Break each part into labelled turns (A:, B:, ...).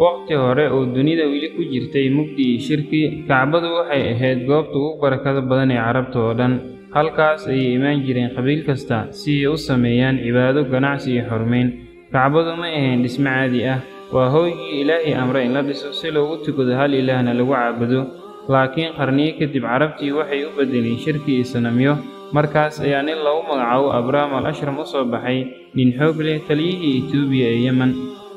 A: Waqti hore oo dunida weli ku jirtay mugdi iyo shirki, Kacbadu waxay ahayd goobta ugu barakada badan ee Carabta oo dhan. Halkaas ayay imaan jireen qabiil kasta si ay u sameeyaan cibaado, ganacsi iyo xurmeyn. Kacbadu ma ahayn dhisme caadi ah, waa hoygii Ilaahay amray in la dhiso si loogu tukado hal Ilaahna lagu caabudo. Laakiin qarniyo kadib Carabtii waxay u beddeleen shirki iyo sanamyo. Markaas ayaa nin lagu magacaabo Abraha al-Ashram u soo baxay, nin xoog leh, taliyihii Itoobiya ee Yemen.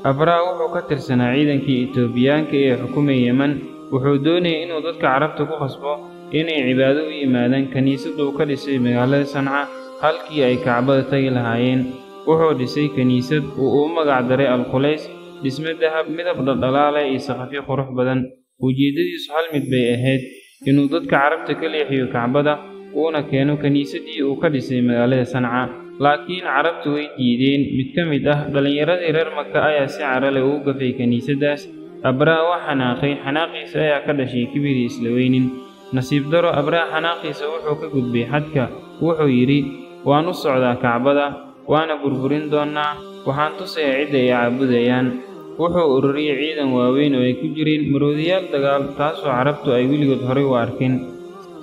A: Abraha wuxuu ka tirsanaa ciidankii Itoobiyaanka ee xukumayay Yemen. Wuxuu doonayay inuu dadka Carabta ku khasbo inay cibaado u yimaadaan kiniisad uu ka dhisay magaalada Sanca, halkii ay Kacbada tagi lahaayeen. Wuxuu dhisay kiniisad uu ugu magac daray Al-Qulays, dhisme dahab, midab dhaldhalaalaya iyo saqafyo qurux badan. Ujeeddadiisu hal mid bay ahayd: inuu dadka Carabta ka leexiyo Kacbada, uuna keeno kiniisaddii uu ka dhisay magaalada Sanca. Laakiin Carabtu way diideen. Mid ka mid ah dhallinyaradii reer Maka ayaa si caro leh ugu gafay kiniisaddaas. Abraha waa xanaaqay, xanaaqiisa ayaa ka dhashay kibir iyo isla weynin. Nasiib darro, Abraha xanaaqiisa wuxuu ka gudbay xadka. Wuxuu yidhi: "Waan u socdaa Kacbada, waana burburin doonaa, waxaan tusayaa cidda ay caabudayaan." Wuxuu ururiyay ciidan waaweyn oo ay ku jireen maroodiyaal dagaal, taasoo Carabtu ay weligood horay u arkin.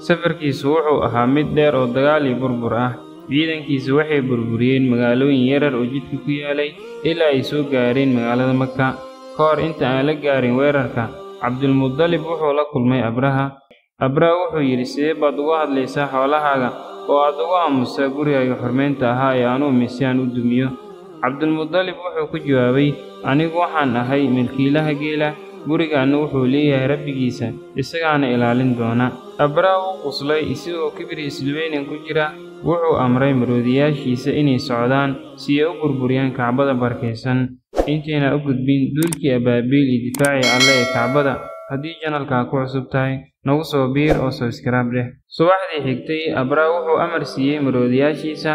A: Safarkiisu wuxuu ahaa mid dheer oo dagaal iyo burbur ah. Ciidankiisu waxay burburiyeen magaalooyin yaryar oo jidka ku yaalay ilaa ay soo gaareen magaalada Maka. Ka hor inta aan la gaarin weerarka, Cabdulmudalib wuxuu la kulmay Abraha. Abraha wuxuu yidhi: "Sidee baad uga hadlaysaa xoolahaaga oo aad ugu aamusaa gurigaaga xurmeynta ahaa ee aan u imid si aan u dumiyo?" Cabdulmudalib wuxuu ku jawaabay: "Anigu waxaan ahay milkiilaha geela, gurigaanna wuxuu leeyahay rabbigiisa, isagaana ilaalin doona." Abraha wuu quslay isagoo kibir iyo isla weynin ku jira. Wuxuu amray maroodiyaashiisa inay socdaan si ay u burburiyaan Kacbada barakaysan. Intayna u gudbin duulkii Abaabiil iyo difaacii Alle ee Kacbada, haddii channelka ku cusub tahay, nagu soo biir oo subscribe dheh. Subaxdii xigtay, Abraha wuxuu amar siiyey maroodiyaashiisa,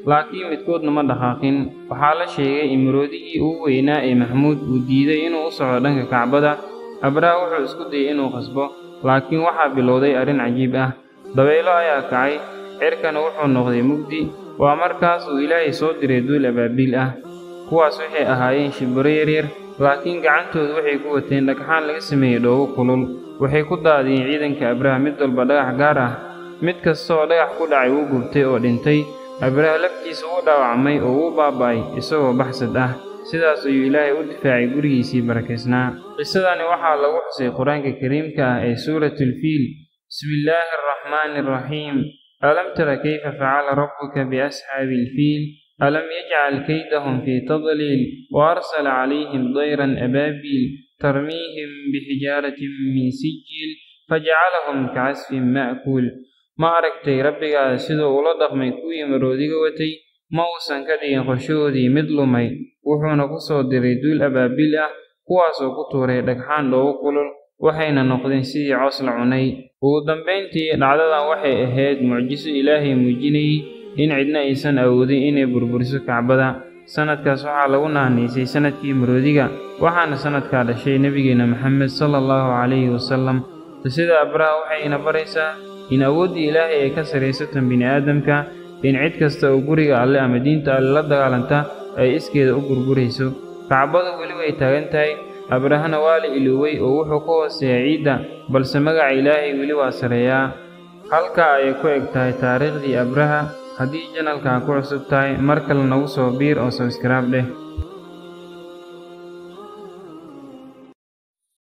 A: laakiin midkoodna ma dhaqaaqin. Waxaa la sheegay in maroodigii ugu weynaa ee Maxamuud uu diiday inuu u socdo dhanka Kacbada. Abraha wuxuu isku dayay inuu khasbo, laakiin waxaa bilowday arrin cajiib ah. Dabaylo ayaa kacay, cirkana wuxuu noqday mugdi. Waa markaas uu Ilaahay soo diray duul abaabiil ah. Kuwaas waxay ahaayeen shimbiro yaryar, laakiin gacantoodu waxay ku wateen dhagxaan laga sameeyey dhoobo kulul. Waxay ku daadiyeen ciidanka Abraha mid walba dhagax gaar ah. Mid kasta oo dhagax ku dhacay wuu gubtay oo dhintay. Abraha laftiisa wuu dhaawacmay oo wuu baaba'ay isagoo baxsad ah. Sidaas ayuu Ilaahay u difaacay gurigiisii barakaysnaa. Qisadani waxaa lagu xusay Qur-aanka Kariimka ah ee Suuratul Fiil. Bismillaahi arraxmaani arraxiim. Alam tara kayfa facala rabbuka biasxaabi alfiil? Alam yajcal kaydahum fii tadliil wa arsala calayhim dayran abaabiil tarmiihim bixijaaratin min sijiil fajacalahum kacasfin ma'kuul. Ma aragtay rabbigaada siduu ula dhaqmay kuwii maroodiga watay? Ma uusan ka dhigin qorshahoodii mid lumay, wuxuuna ku soo diray duul abaabiil ah, kuwaasoo ku tuuray dhagxaan dhoobo kulul, waxayna noqdeen sidii coos la cunay. Ugu dambayntii, dhacdadan waxay ahayd mucjiso Ilaahay muujinayay in cidna aysan awoodin inay burburiso Kacbada. Sanadkaas waxaa lagu naanaysay sanadkii maroodiga, waxaana sanadkaa dhashay Nebigeena Maxamed sala allahu calayhi wasalam. Qisada Abraha waxay ina baraysaa in awooddii Ilaahay ay ka sarrayso tan bini'aadamka, in cid kasta oo guriga Alle ama diinta Alle la dagaalanta ay iskeeda u burburayso. Kacbadu weli way taagan tahay, Abrahana waa la ilooway oo wuxuu ka hooseeyaa ciidda, balse magaca Ilaahay weli waa sarreeyaa. Halkaa ayay ku eg tahay taariikhdii Abraha. Haddii channelka ku cusub tahay, mar kale nagu soo biir oo subscribe dheh.